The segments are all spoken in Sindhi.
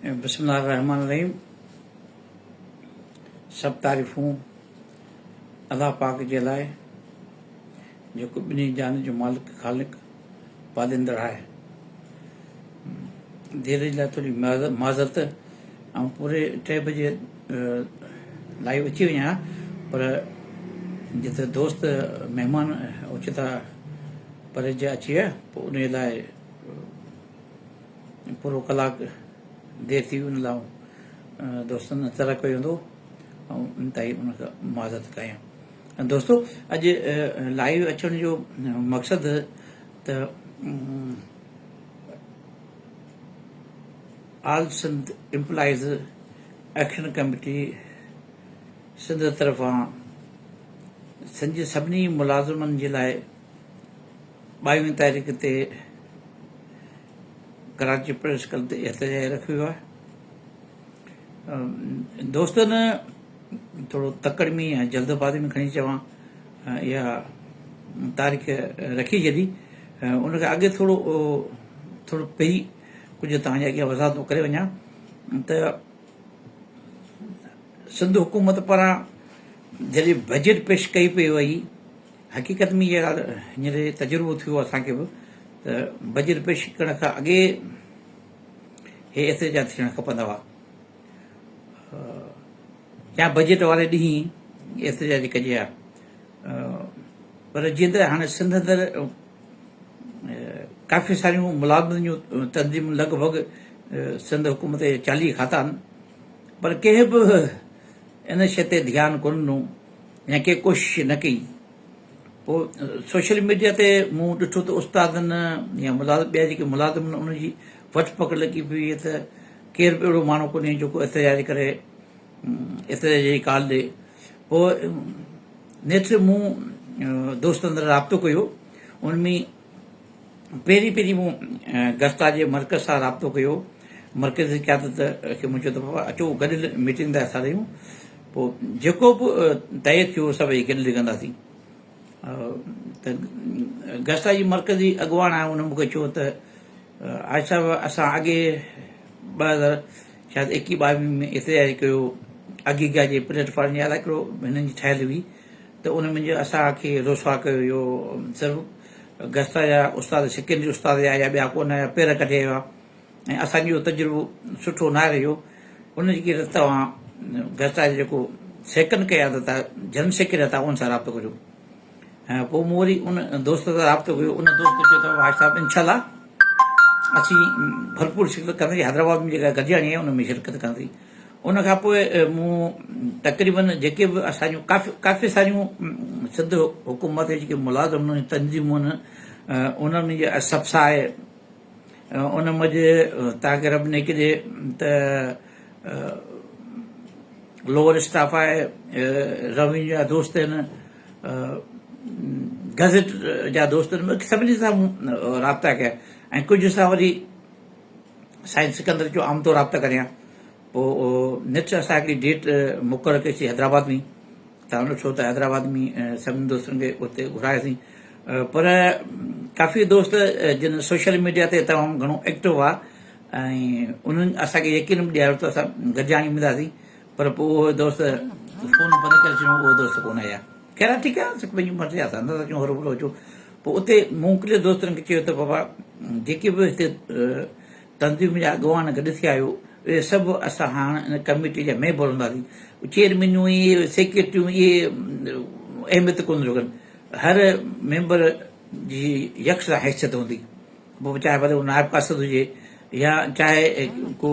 بسم الله الرحمٰن الرحيم سڀ تعريفون الله پاڪ جي لاء جيڪو ٻنهي جهانن جو مالڪ خالق پاليندڙ آهي. دير جي لاء ٿوري معذرت آئون پوري ٽي بجي لائيو اچي وڃان ها پر جتي دوست مهمان اوچتا پري جا اچي ويا پوء ان لاء پورو ڪلاڪ دير ٿي وئي ان لاء دوستن انتظار ڪيو هوندو ۽ انتهائي ان کان معذرت ڪيان. دوستو اڄ لائيو اچڻ جو مقصد ته all Sindh employees action committee Sindh طرفان سنڌ جي سڀني ملازمن جي لاء ٻاويهين تاريخ تي ڪراچي پريس ڪلب تي احتجاج رکيو ويو آهي. دوستن ٿورو تڪڙ ۾ يا جلدبازي ۾ کڻي چوان اها تاريخ رکي ڇڏي ان کان اڳي ٿورو ٿورو پهرين ڪجهه توهان جي اڳيان وضاحتون ڪري وڃان ته سنڌ حڪومت پاران جڏهن بجيٽ پيش ڪئي پئي وئي حقيقت ۾ اها ڳالهه هينئر تجربو ٿيو اسان کي به ته بجيٽ پيش ڪرڻ کان اڳي هي احتجاج ٿيڻ کپندا هئا يا بجيٽ واري ڏينهن احتجاج ڪجي ها پر جيئن ته هاڻي سنڌ اندر ڪافي ساريون ملازمن جون تنظيمون لڳ ڀڳ سنڌ حڪومت جا 40 کاتا آهن پر ڪنهن به ان شي تي ڌيان ڪونه ڏنو يا ڪنهن ڪوشش نه ڪئي. پوء سوشل ميڊيا تي مون ڏٺو ته استادن يا ملازم ٻيا جيڪي ملازم آهن انهن جي وٺ پڪڙ لڳي پئي هئي ته ڪير به اهڙو ماڻهو ڪونهي جيڪو احتجاج ڪري احتجاج جي ڪال ڏي. پوء نيٺ مون دوستن سان رابطو ڪيو ان ۾ پهرين پهرين مون گسٽا جي مرڪز سان رابطو ڪيو مرڪزي قيادت کي مون چيو ته بابا اچو گڏيل ميٽنگ ٿا اسان رهيون پوء جيڪو به طئي ٿيو سڀ اهي گڏيل ڪنداسين ته گسٽا جي مرڪزي اڳواڻ آهي ان مونکي چيو ته آج صاحب اسان اڳي 2000 شايد 21 22 ۾ احتجاج ڪيو اگيگا جي پليٽ فارم يا هڪڙو هنن جي ٺاهيل هئي ته ان ۾ اسان کي رسوا ڪيو ويو صرف گستا جا استاد سيڪنڊري استاد جا يا ٻيا ڪونه آيا پير ڪڍي ويا ۽ اسان جو تجربو سٺو نه رهيو ان جي ڪري توهان گستا جي جيڪو سيڪنڊ قيادت آهي جنرل سيڪريٽري آهي ان سان رابطو ڪريو ۽ پوء مون وري ان دوست سان رابطو ڪيو ان دوست چيو ته ڀائي صاحب انشاء الله اسين ڀرپور شرڪت ڪنداسين حيدرآباد ۾ جيڪا گڏجاڻي آهي ان ۾ شرڪت ڪنداسين ان کان پوء مون تقريبن جيڪي به اسان جون ڪافي ڪافي ساريون سنڌ حڪومت جي جيڪي ملازم آهن تنظيمون آهن انهن ۾ جي سپسا آهي ان منجهه توهان کي رب نيڪي ڏي ته لوئر اسٽاف آهي روينيو جا دوست آهن گزٽ جا دوست آهن سڀني سان مون رابطا ڪيا ۽ ڪجهه سان وري سائين سڪندر جو عام طور رابطا ڪريان پوء نيٺ اسان هڪڙي ڊيٽ مقرر ڪئيسين حيدرآباد ۾ تان ڏٺو ته حيدرآباد ۾ سڀني دوستن کي اتي گهراياسين پر ڪافي دوست جن سوشل ميڊيا تي تمام گهڻو ايڪٽو هئا ۽ انهن اسان کي يقين به ڏياريو ته اسان گڏجاڻي اينداسين پر پوء اهي دوست فون بند ڪري ڇڏيو اهي دوست ڪونه آيا خير آ ٺيڪ آ پنهنجي مرضي اسان نٿا چئون هروڀرو اچو پوء اتي مون ڪلي دوستن کي چيو ته بابا جيڪي به هتي تنظيم جا اڳواڻ گڏ ٿيا آهيو اهي سڀ اسان هاڻ ان ڪميٽي جا ميمبر هونداسين چيئرمينون اهي سيڪريٽريون اهي اهميت ڪونه رکن هر ميمبر جي يڪسان حيثيت هوندي پوء چاهي ڀلي هو نائب قاصد هجي يا چاهي ڪو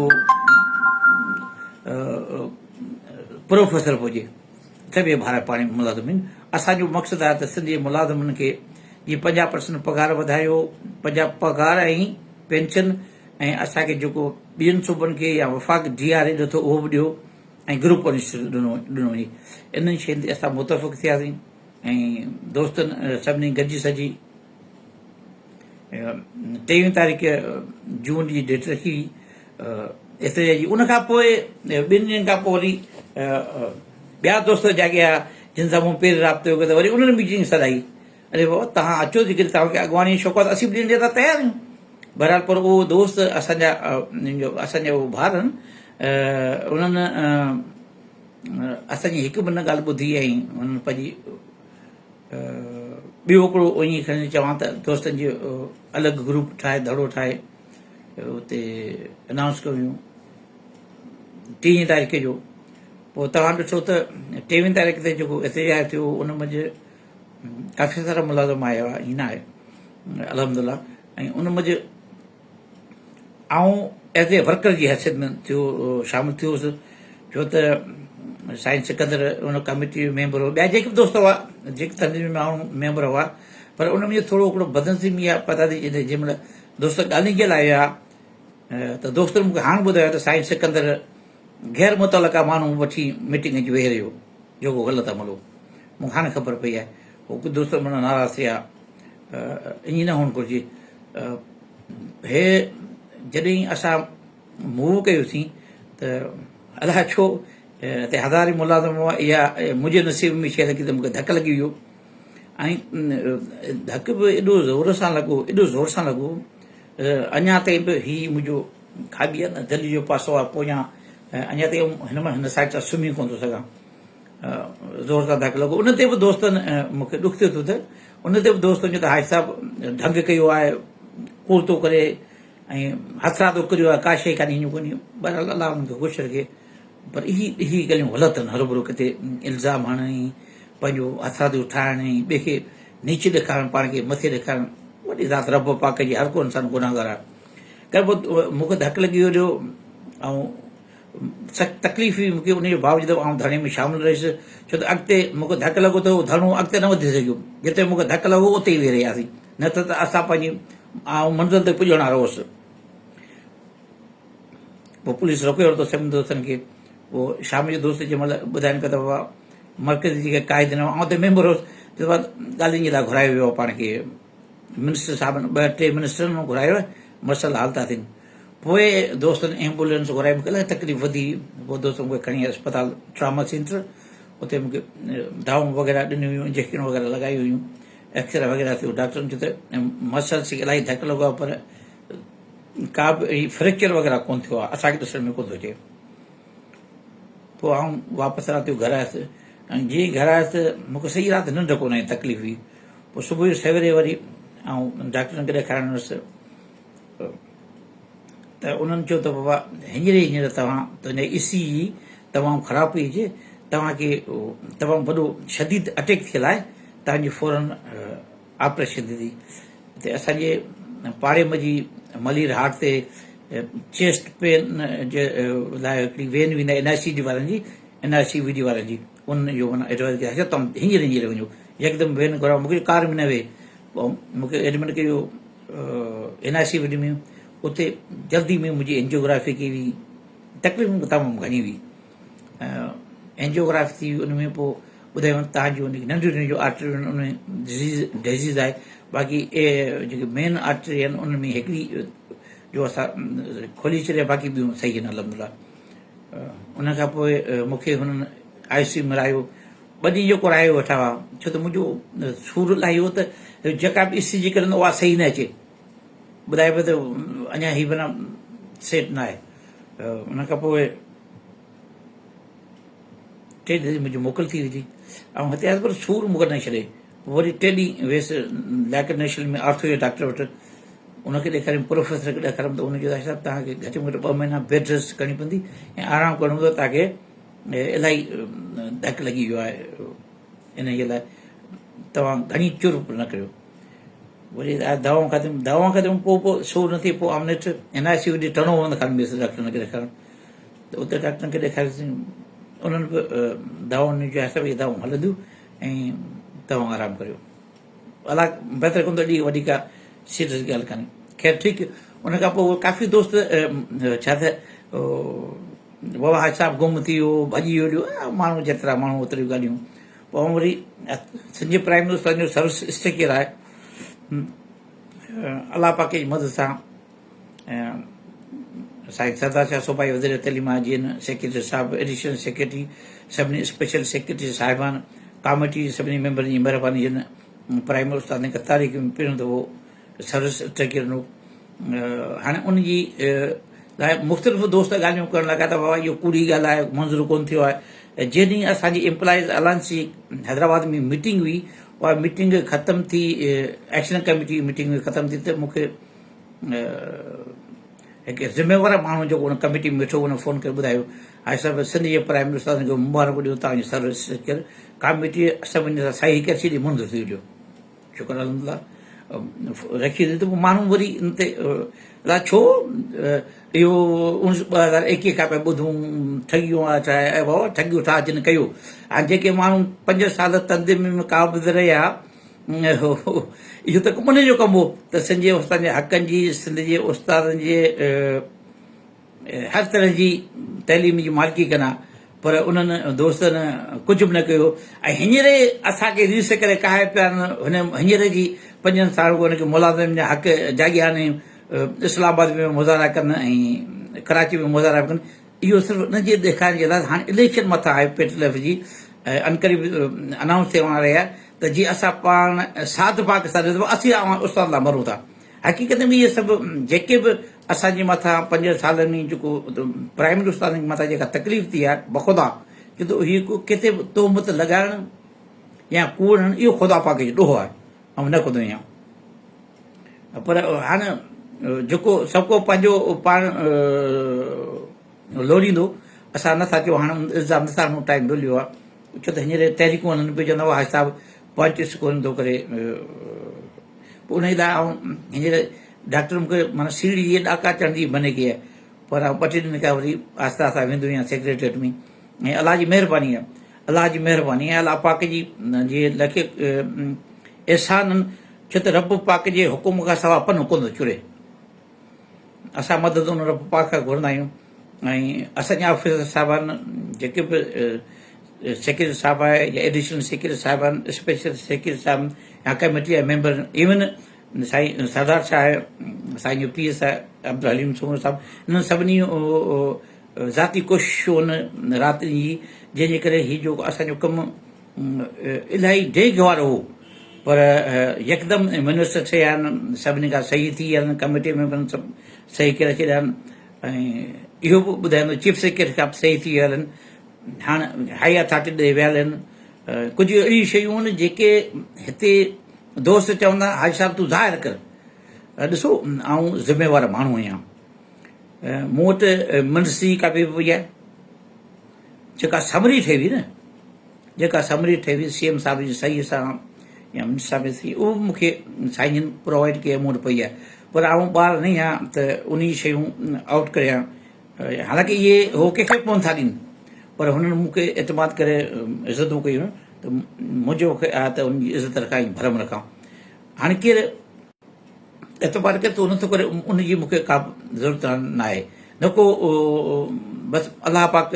پروفيسر به هجي سڀ اهي ڀارت پاڻي ملازم آهن اسان جو مقصد آهي ته سنڌ جي ملازمن کي جي 50 پرسنٽ پگهار وڌايو 50 پگهار ۽ پينشن ۽ اسان کي جيڪو ٻين صوبن کي يا وفاق ڊي آر اي ڏئي ٿو اهو به ڏيو ۽ گروپ ڏنو ڏنو وڃي انهن شين تي اسان متفق ٿياسين ۽ دوستن سڀني گڏجي سجي 23 تاريخ جون جي ڊيٽ رکي هئي احتجاجي ان کان پوء ٻن ڏينهن کان پوء وري ٻيا دوست جاڳيا جن سان مون پهرين رابطو ڪيو ته وري انهن ميٽنگ سڏائي اري بابا توهان اچو جيڪڏهن توهان کي اڳواڻي جو شوق آهي ته اسين به ڏيڻ جي لاء تيار آهيون. بهرحال پر اهو دوست اسان جا اسان جا ڀائر آهن انهن اسان جي هڪ به نه ڳالهه ٻڌي ۽ انهن پنهنجي ٻيو هڪڙو ائين کڻي چوان ته دوستن جي الڳ گروپ ٺاهي ڌڙو ٺاهي اتي انائونس ڪيو ويون ٽيهين تاريخ جو پوء توهان ڏٺو ته ٽيويهين تاريخ تي جيڪو احتجاج ٿيو ان منجهه ڪافي سارا ملازم آيا هئا ائين نه آهي الحمد لله ۽ ان منجهه آئون ايز اي ورڪر جي حيثيت ۾ ٿيو شامل ٿيو هوس ڇو ته سائين سڪندر ان ڪميٽي جو ميمبر هو ٻيا جيڪي به دوست هئا جيڪي تنظيم ۾ آئون ميمبر هئا پر ان ۾ ٿورو هڪڙو بدنظمي آهي پتا ٿي جنهن مهل دوست ڳالهين جي لاء ويا ته دوستن مون کي هاڻ ٻڌايو ته سائين سڪندر غير متعلقه ماڻهو وٺي ميٽنگ اچي ويهي رهيو جيڪو غلط عمل هو مون کي هاڻي خبر پئي آهي هو ڪجهه دوست معنيٰ ناراض ٿيا ائين نه هئڻ گهرجي هي جڏهن اسان موو ڪيوسين ته الاء ڇو هتي هزارين ملازم هئا اها منهنجي نصيب ۾ شيء لڳي ته مونکي ڌڪ لڳي ويو ۽ ڌڪ به ايڏو زور سان لڳو ايڏو زور سان لڳو اڃا تائين به هي منهنجو کاٻي آهي نه دل جو پاسو آهي پويان اڃا تائين هن مهل هن سائيڊ سان سمهي ڪونه ٿو سگهان زور سان ڌڪ لڳو ان تي به دوستن مون کي ڏک ٿيو ٿو ته ان تي به دوستن چيو ته حاجي صاحب ڍنگ ڪيو آهي ڪوڙ ٿو ڪري ۽ هٿرادو ڪريو آهي ڪا شيء ڪانهي هيئن ڪونهي بهرحال الله انهن کي خوش رکي پر اهي اهي ڳالهيون غلط آهن هروڀرو ڪٿي الزام هڻڻ ۽ پنهنجو هٿرادو ٺاهڻ ۽ ٻئي کي نيچ ڏيکارڻ پاڻ کي مٿي ڏيکارڻ وڏي ذات رب پاڪ جي هر ڪو انسان گناهگار آهي ڪر پوء مون کي ڌڪ لڳي ويو جو آئون سخت تڪليف هئي مون کي ان جي باوجود آئون ڌرڻي ۾ شامل رهيس ڇو ته اڳتي مون کي ڌڪ لڳو ته ڌرڻو اڳتي نه وڌي سگهيو جتي مون کي ڌڪ لڳو اتي ئي ويهي رهياسين نه ته اسان پنهنجي آئون منزل تي پڄڻ وارو هوس پوء پوليس روڪي ورتو سڀني دوستن کي پوء شام جو دوست جنهن مهل ٻڌائين پيا ته بابا مرڪزي جيڪي قائد آهن آئون اتي ميمبر هوس چيو بابا ڳالهين جي لاء گهرايو ويو آهي پاڻ کي منسٽر صاحب ٻه ٽي منسٽرن گهرايو آهي مسئلا حل ٿا ٿين پوء دوستن ايمبولينس گهرائي مونکي الاهي تڪليف وڌي پوء دوست مونکي کڻي اسپتال ٽراما سينٽر اتي مونکي دوائون وغيره ڏنيون ويون انجيڪشن وغيره لڳايون ويون ايڪسري وغيره ٿيو ڊاڪٽرن چيو ته مسلس کي الاهي ڌڪ لڳو آهي پر ڪا به اهڙي فريڪچر وغيره ڪونه ٿيو آهي اسان کي ڏسڻ ۾ ڪونه ٿو اچي پوء آئون واپس رات جو گهر آيس ۽ جيئن ئي گهر آيس ته مونکي سڄي رات ننڊ ڪونه آئي تڪليف هئي پوء صبح جو سويري وري آئون ڊاڪٽرن کي ڏيکارڻ ويس ته انهن چيو ته بابا هينئر ئي هينئر توهان تنهنجي اي سي جي تمام خراب پئي اچي توهان کي تمام وڏو شديد اٽيڪ ٿيل آهي توهان جي فورن آپريشن ٿيندي هتي اسان جي پاڙي منجهي ملير هاٽ تي چيسٽ پين جي لاء هڪڙي وين ويندي آهي اين آء سي ڊي وارن جي N I C V D وارن جي ان جو معنيٰ ايڊوائز ڪيو اچا تون هينئر هينئر وڃو يڪدم وين گهرايو مونکي ڪار ۾ نه ويهي پوء مونکي ايڊمٽ ڪيو N I C V D ۾ اتي جلدي ۾ منهنجي اينجيوگرافي ڪئي وئي تڪليف مونکي تمام گهڻي هئي اينجيوگرافي ٿي ان ۾ پوء ٻڌايو تان جو ننڍيون ننڍيون آرٽريون ان ۾ ڊزيز ڊزيز آهي باقي اي جيڪي مين آرٽري آهن ان ۾ هڪڙي جو اسان کولي ڇڏيا باقي ٻيون صحيح آهن الحمد لله ان کان پوء مون کي هنن آء سي يو ۾ رهايو ٻه ڏينهن جو ڪرايو ويٺا هئا ڇو ته منهنجو سور الاهي هو ته جيڪا به اي سي جي ڪڍندو اها صحيح نه اچي ٻڌائي پيو ته اڃا هي بنا سيٽ نه آهي ان کان پوء ٽي ڏينهن منهنجي موڪل ٿي وئي ۽ هتي آيس پر سور مون کي نه ڇڏي وري ٽي ڏينهن ويس لياقت نيشنل ۾ آرٿو جي ڊاڪٽر وٽ ان کي ڏيکاريم پروفيسر کي ڏيکاريم ته ان چيو ته صاحب توهان کي گهٽ ۾ گهٽ ٻه مهينا بيڊ ريسٽ ڪرڻي پوندي ۽ آرام ڪرڻو پوندو توهان کي الاهي ڌڪ لڳي ويو آهي ان جي لاء توهان گهڻي چر پر نه ڪريو وري دوائون کاڌيم دوائون کاڌيم پوء پوء سور نه ٿئي پوء آئون نيٺ اين آء سي وڏي ٽڻو هوند کان ويس ڊاڪٽرن کي ڏيکارڻ ته اتي ڊاڪٽرن کي ڏيکاريوسين انهن به دوائون ڏنيون چيو صاحب اهي دوائون هلنديون ۽ توهان آرام ڪريو الله بهتر ڪندو ايڏي وڏي ڪا سيريس ڳالهه ڪانهي خير ٺيڪ ان کان پوء ڪافي دوست ڇا ته بابا حاج صاحب گم ٿي ويو ڀڄي ويو ڏيو ماڻهو جيترا ماڻهو اوتريون ڳالهيون پوء آئون وري سنڌ جي پرائمري استاد جو سروس اسٽرڪچر آهي الله پاڪ جي مدد سان سائين سردار شاهه صوبائي وزير تعليم آهي جن سيڪريٽري صاحب ايڊيشنل سيڪريٽري سڀني اسپيشل سيڪريٽري صاحبان ڪاميٽي جي سڀني ميمبرن جي مهرباني جن پرائمري استادن کي تاريخ ۾ پهريون دفعو سروس اسٽرڪچر ڏنو. هاڻي ان جي لاء مختلف دوست ڳالهيون ڪرڻ لڳا ته بابا اهو ڪوڙي ڳالهه آهي منظور ڪونه ٿيو آهي. جنهن ڏينهن اسان جي ايمپلائيز الائنس جي حيدرآباد ۾ ميٽنگ هئي اها ميٽنگ ختم ٿي ايڪشن ڪميٽي جي ميٽنگ ختم ٿي ته مون کي هڪ ذميوار ماڻهو جيڪو ان ڪميٽي ۾ ويٺو هو ان فون ڪري ٻڌايو حاجي صاحب سنڌ جي پرائمري استادن کي مبارڪون ڏيون توهان جي سروس ڪيل ڪاميٽي سڀني سان صحيح ڪري ڇڏي منظور ٿي ويو. شڪر الحمدلله رکي ته پوء ماڻهو وري ان تي الا ڇو اهو 2021 کان پيا ٻڌون ٺڳيون آ ڇا آهي بابا ٺڳيون ٺا جن ڪيو هاڻي جيڪي ماڻهو پنج سال تنظيم ۾ قابض رهيا اهو ته انهن جو ڪم هو ته سنڌ جي استادن جي حقن جي سنڌ جي استادن جي هر طرح جي تعليم جي مالڪي ڪن ها پر انهن دوستن ڪجهه به نه ڪيو ۽ هينئر اسان کي ريس ڪري ڪاهي پيا آهن. هن هينئر جي پنجن سالن کان هن کي ملازمن جا حق جاڳيا آهن اسلام آباد ۾ مظاهرا ڪن ۽ ڪراچي ۾ مظاهرا ڪن اهو صرف ان جي ڏيکارڻ جي لاء هاڻي اليڪشن مٿان آهي پيٽلف جي انقريب انائونس ٿيڻ واري آهي ته جي اسان پاڻ ساٿ پاڪستان ڏيندو اسين اوهان استاد لاء مرون ٿا. حقيقت ۾ اهي سڀ جيڪي به اسان جي مٿان پنجن سالن ۾ جيڪو پرائمري استادن جي مٿان جيڪا تڪليف ٿي آهي بخدا چي ٿو هي ڪو ڪٿي به تهمت لڳائڻ يا ڪوڙ هڻڻ اهو خدا پاڪ جو ڏوهه آهي آئون نه ڪندو آهيان پر هاڻ جيڪو سڀ ڪو پنهنجو پاڻ لوڙيندو اسان نٿا چئون هاڻ الزام نٿا هڻون ٽائيم مليو آهي ڇو ته هينئر تحريڪون هلن پيون چوندا هئا صاحب پوائنٽس ڪونه ٿو ڪري پوء انهيء لاء آئون هينئر ڊاڪٽر مون کي معنيٰ سيڙهي جي ڏاڪا چڙهڻ جي منع ڪئي آهي پر آئون ٻه ٽي ڏينهن کان وري آهستي آهستي ويندو آهيان سيڪريٽريٽ ۾ ۽ الله جي مهرباني آهي الله جي مهرباني آهي الله پاڪ جي جي لکي احسان ڇو ته رب پاڪ جي حڪم کان سوا پنو ڪونه ٿو چري. اسان مدد ان رب پاڪ کان گهرندا آهيون ۽ اسان جا آفيسر صاحبان جيڪي به سيڪريٽري صاحب آهي يا ايڊيشنل سيڪريٽري صاحب آهن اسپيشل سيڪريٽري صاحب يا ڪميٽي جا ميمبر ايون سائين سردار شاهه آهي سائين جو پي ايس آهي عبدالحليم سومرو صاحب انهن سڀني ذاتي ڪوششون رات ڏينهن جي جنهن جي ڪري هي جو اسان جو ڪم الاهي ڊيگهه وارو هو پر يڪدم منسٽر ٺهيا آهن سڀني کان صحيح ٿي ويا آهن ڪميٽي ميمبرن سڀ صحيح ڪري ڇڏيا آهن ۽ اهو به ٻڌائيندو چيف سيڪريٽري کان به صحيح ٿي ويا آهن هاڻ هائي اٿارٽي ڏي ويا آهن ڪجهه اهڙيون شيون آهن جيڪي هتي دوست چوندا حاجي صاحب تون ظاهر ڪر ڏسو آئون ذميوار ماڻهو آهيان مون وٽ منسٽري جي ڪاپي به پئي آهي جيڪا سمري ٺهي هئي نه جيڪا سمري ٺهي هئي سي ايم صاحب جي صحيح سان يا منسٽر صاحب جي صحيح اهو به مون کي سائين جن پرووائيڊ ڪئي مون وٽ پئي آهي پر آئون ٻار نه آهيان ته انهي شيون آئوٽ ڪريان حالانڪه اهي هو ڪنهن کي به ڪونه ٿا ڏين پر هنن مون کي اعتماد ڪري عزتون ڪيون ته منهنجو آهي ته ان جي عزت رکان ۽ ڀرم رکان هاڻي ڪير اعتبار ڪري ٿو نٿو ڪري ان جي مون کي ڪا ضرورت ناهي نه ڪو بس الله پاڪ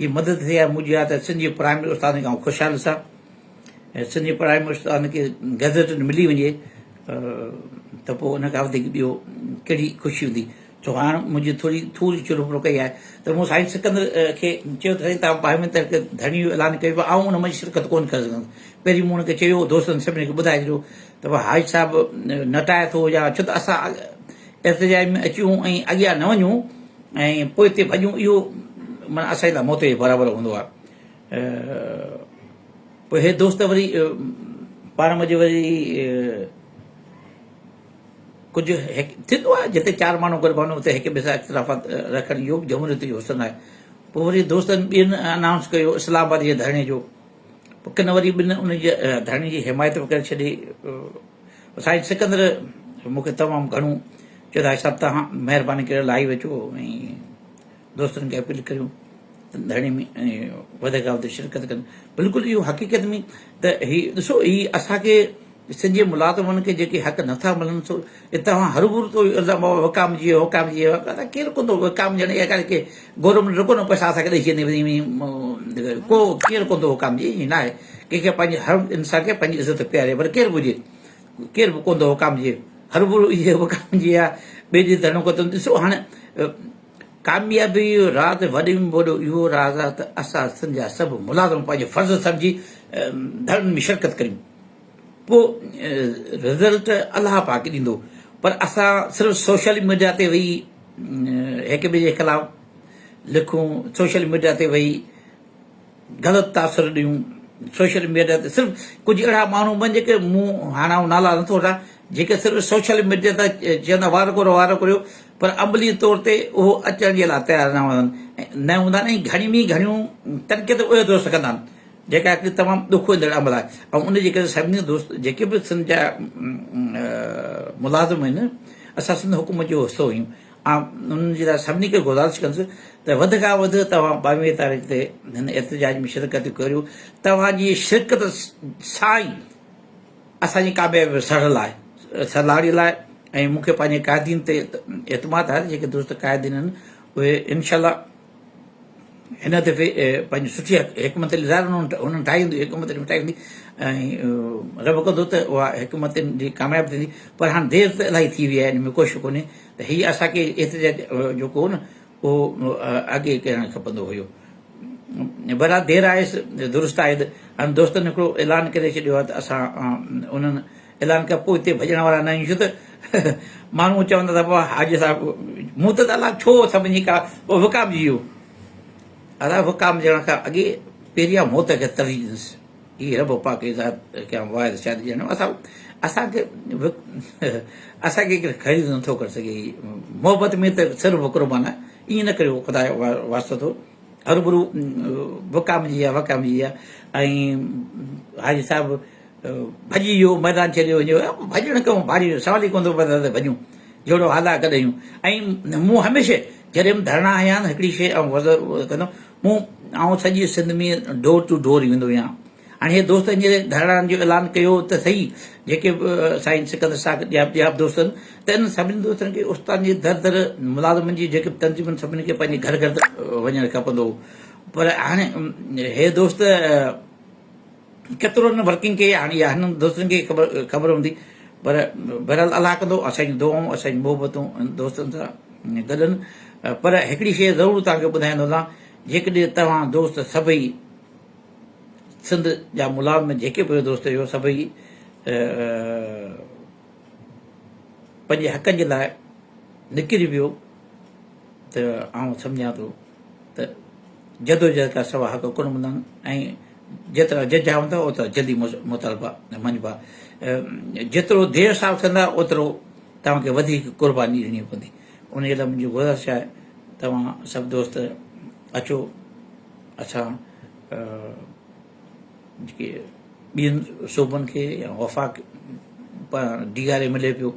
جي مدد ٿئي آهي منهنجي آهي ته سنڌ جي پرائمري استادن کي آئون خوشحال ڏسان ۽ سنڌ جي پرائمري استادن کي گزيٽ ملي وڃي ته پوء ان کان وڌيڪ ٻيو ڪهڙي خوشي هوندي ڇو هاڻ منهنجي ٿوري ٿوري چرپر ڪئي آهي ته مون سائين سڪندر کي چيو ته سائين توهان باهمي تحريڪ ڌرڻي جو اعلان ڪيو آهي آئون ان ۾ شرڪت ڪونه ڪري سگهندس پهرين مون هن کي چيو دوستن سڀني کي ٻڌائي ڇڏيو ته ڀاء حاجي صاحب نٽائي ٿو يا ڇو ته اسان احتجاج ۾ اچون ۽ اڳيان نه وڃون ۽ پوئتي ڀڄون اهو معنيٰ اسان جي لاء موت جي برابر هوندو آهي پوء هي دوست وري پاڻ منهنجي وري ڪجهه هڪ ٿيندو آهي جتي چار ماڻهو گڏ بهن اتي هڪ ٻئي سان اختلافات رکڻ اهو به جمهوريت جو حسن آهي پوء وري دوستن ٻين انائونس ڪيو اسلام آباد جي ڌرڻي جو پوء ڪن وري ٻن ان جي ڌرڻي جي حمايت به ڪري ڇڏي سائين سڪندر مون کي تمام گهڻو چيو ته صاحب توهان مهرباني ڪري لائيو اچو ۽ دوستن کي اپيل ڪريون ته ڌرڻي ۾ وڌ کان وڌ شرڪت ڪن. بلڪل اهو حقيقت ۾ ته هي ڏسو هي اسان کي سنڌ جي ملازمن کي جيڪي حق نٿا ملن سو توهان هروڀرو ٿو الزام بابا وڪامجي ويو وڪامجي ويو ڪير ڪندو وڪامجڻ اها ڳالهه ڪي گورنمينٽ رڳو نه پئسا اسان کي ڏئي ڇڏيندي ڪو ڪير ڪندو وڪامجي ائين نه آهي ڪنهن کي پنهنجي هر انسان کي پنهنجي عزت پياري پر ڪير به هجي ڪير به ڪندو وڪامجي هروڀرو اهي وڪامجي ويا ٻئي ڏينهن ڌرڻو ڪندو ڏسو هاڻي ڪاميابيء جو راز وڏي ۾ وڏو اهو راز آهي ته اسان سنڌ جا سڀ ملازم پنهنجو فرض سمجهي ڌرڻن ۾ شرڪت ڪريون پوء رزلٽ الله پاڪ ڏيندو. پر اسان صرف سوشل ميڊيا تي ويهي هڪ ٻئي جي خلاف لکون، سوشل ميڊيا تي ويهي غلط تاثر ڏيون، سوشل ميڊيا تي صرف ڪجهه اهڙا ماڻهو به آهن جيڪي مون هاڻ آئون نالا نٿو وٺان جيڪي صرف سوشل ميڊيا تي چوندا وار ڪريو وار ڪريو پر عملي طور تي اهو اچڻ جي لاء تيار نه هوندا آهن نه هوندا آهن ۽ گهڻي ۾ گهڻيون تنقيد اهي دوست ڪندا آهن جيڪا هڪ تمام ڏکوئيندڙ عمل آهي ۽ ان جي ڪري سڀني دوست جيڪي به سنڌ جا ملازم آهن اسان سنڌ حڪومت جو حصو آهيون آئون انهن جي لاء سڀني کي گذارش ڪندس ته وڌ کان وڌ توهان 22 تاريخ تي هن احتجاج ۾ شرڪت ڪريو توهان جي شرڪت سان ئي اسان جي ڪاميابي سڙهل آهي سرلاڙيل آهي ۽ مون کي پنهنجي قائدين تي اعتماد آهي جيڪي دوست قائدين آهن اهي انشاء الله هن دفعي پنهنجي سٺي حڪمت علي ظاهر انهن ٺاهي هوندي حڪمت علي ٺاهي هوندي ۽ رب ڪندو ته اها حڪمت جي ڪامياب ٿيندي پر هاڻي دير ته الاهي ٿي وئي آهي ان ۾ ڪو شڪ ڪونهي ته هي اسان کي احتجاج جيڪو هو نه اهو اڳي ڪرڻ کپندو هيو بهرحال دير آهي درست آهي هاڻي دوستن هڪڙو اعلان ڪري ڇڏيو آهي ته اسان انهن اعلان کان پوء هتي ڀڄڻ وارا نه آهيون ڇو ته ماڻهو چوندا ته بابا حاجي صاحب مون ته الاء ڇو سڀني کان پوء وڪامجي ويو ادا وڪامجڻ کان اڳي پهريان موت کي ترجيح ڏنس هي رب پاڪ جي ذات کي واحد شاهد ڄاڻو اسان اسان کي اسان کي خريد نٿو ڪري سگهي محبت ۾ ته سر به قربان آهي ائين نه ڪريو خدا جو واسطو اٿو هربرو وڪامجي ويا وڪامجي ويا ۽ حاجي صاحب ڀڄي ويو ميدان ڇڏي وڃو ڀڄڻ ڪيون ڀاري سوال ئي ڪونه ٿو پيدا ٿئي ڀڄون جهڙو حال آهي گڏ آهيون ۽ مون هميشه جڏهن به ڌرڻا هنيا آهن هڪڙي شيء آئون وضع ڪندو مون آئون سڄي سنڌ ۾ ڊور ٽو ڊور ويندو آهيان هاڻي هي دوست هينئر ڌرڻن جو اعلان ڪيو ته صحيح جيڪي به سائين سڪندر صاحب ٻيا ٻيا به دوست آهن ته انهن سڀني دوستن کي استادن جي در در ملازمن جي جيڪي به تنظيمن سڀني کي پنهنجي گهر گهر وڃڻ کپندو هو پر هاڻي هي دوست ڪيترو نه ورڪنگ ڪئي هاڻي اها هنن دوستن کي خبر خبر هوندي پر بهرحال الله ڪندو اسان جون دعائون اسان جون محبتون دوستن سان گڏ آهن پر هڪڙي شيء ضرور توهان کي ٻڌائيندو هلان جيڪڏهن توهان دوست سڀئي سنڌ جا ملازم جيڪي به دوست اهو سڀئي پنهنجي حقن جي لاء نڪري ويو ته آئون سمجهان ٿو ته جدوجهد کان سوا حق ڪونه ملندا آهن ۽ جيترا ججها هوندا اوترا جلدي مطالبا مڃبا جيترو دير سان اٿندا اوترو توهان کي وڌيڪ قرباني ڏيڻي پوندي ان جي لاء منهنجي گذارش آهي توهان سڀ دوست اچو اسان جيڪي ٻين صوبن کي يا وفاق ڊي آر اي ملي پيو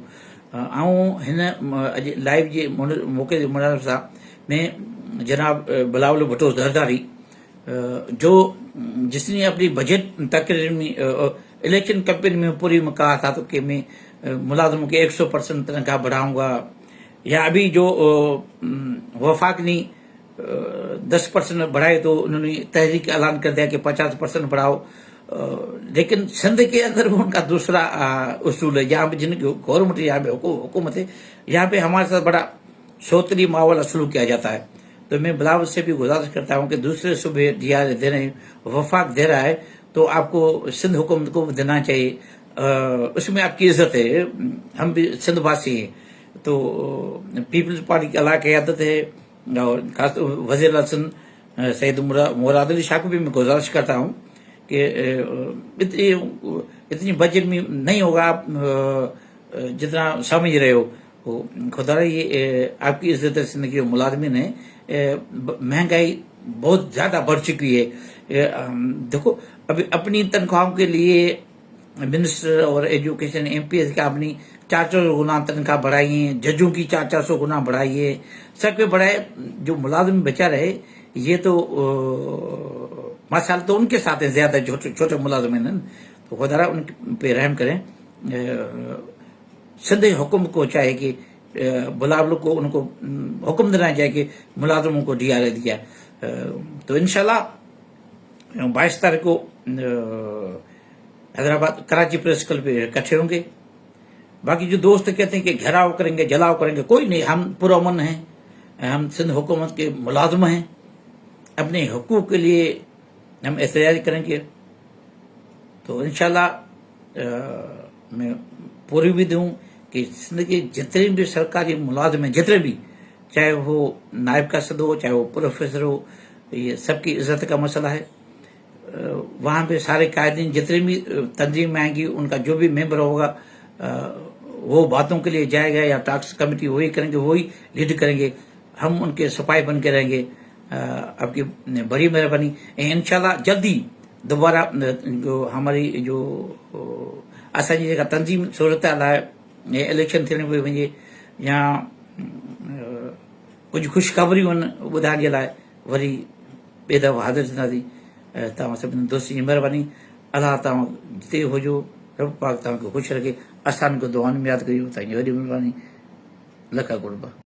آئون هن اڄ لائيو جي موقعي جي مناسبت سان ۾ جناب بلاول ڀٽو زرداري جو جس ني اپني بجيٽ تقرير ۾ اليڪشن ڪمپين ۾ پوري ۾ ڪها ٿا تو ڪي مين ملازمون کي ايڪ سو پرسنٽ تنخواهه بڙهائون گا يا ابھی جو وفاق ني دس پرسنٹ بڑھائے تو انہوں نے تحریک اعلان کر دیا کہ 50 پرسنٹ بڑھاؤ لیکن سندھ کے اندر ان کا دوسرا اصول ہے یہاں پہ جن گورنمنٹ یہاں پہ حکومت ہے یہاں پہ ہمارے ساتھ بڑا سوتری ماحول سلوک کیا جاتا ہے تو میں بلاول سے بھی گزارش کرتا ہوں کہ دوسرے صوبے ڈی آر اے دے رہے ہیں وفاق دے رہا ہے تو آپ کو سندھ حکومت کو دینا چاہیے اس میں آپ کی عزت ہے ہم بھی سندھ باسی ہیں تو پیپلز پارٹی کی اللہ قیادت ہے اور خاص وزیر اعلیٰ سندھ سید مراد علی شاہ کو بھی میں گزارش کرتا ہوں کہ اتنی اتنی بجٹ میں نہیں ہوگا آپ جتنا سمجھ رہے ہو خدا یہ آپ کی عزت سندھ کی ملازمین ہیں مہنگائی بہت زیادہ بڑھ چکی ہے دیکھو ابھی اپنی تنخواہوں کے لیے منسٹر اور ایجوکیشن ایم پی ایس کا اپنی چار چار سو گنا تنخواہ بڑھائی ہیں ججوں کی چار چار سو گنا بڑھائی ہے سب کے بڑھائے جو ملازم بچا رہے یہ تو مسائل تو ان کے ساتھ ہیں زیادہ چھوٹے چھوٹے ملازم ہیں تو خدا را ان پہ رحم کریں سندھ حکم کو چاہے کہ بلاول کو ان کو حکم دینا چاہیے کہ ملازموں کو ڈی آر اے دیا تو انشاءاللہ 22 تاریخ کو حیدرآباد کراچی پریس کلب پہ اکٹھے ہوں گے۔ باقی جو دوست کہتے ہیں کہ گھیراؤ کریں گے جلاؤ کریں گے، کوئی نہیں، ہم پرامن ہیں، ہم سندھ حکومت کے ملازم ہیں، اپنے حقوق کے لیے ہم احتجاج کریں گے۔ تو انشاءاللہ میں پوری امید ہوں ڪي سنڌ جي جيتري به سرڪاري ملازم آهن جيتري به چاهي هو نائب قاصد هو چاهي هو پروفيسر هو ये सबकी इज्जत का मसला है वहाँ पे सारे कायदीन जितने भी तंजीम में आएंगी उनका जो भी मेंबर होगा वो बातों के लिए जाएगा या टास्क कमेटी वही करेंगे वही लीड करेंगे हम उनके सिपाही बन के रहेंगे। आपकी बड़ी मेहरबानी। इंशाल्लाह जल्दी दोबारा जो हमारी जो असांजी जेका तंज़ीम सूरत हाल आहे इलेक्शन थियण पई वञे या कुझु ख़ुशख़बरियूं आहिनि ॿुधाइण जे लाइ वरी ॿिए दफ़ो हाज़िर थींदासीं। तव्हां सभिनी दोस्तनि जी महिरबानी। अलाह तव्हां जिते हुजो रब पाक तव्हांखे ख़ुशि रखे। असांखे दुआउनि में यादि कयो। तव्हांजी वॾी महिरबानी। लख क़ुर्ब।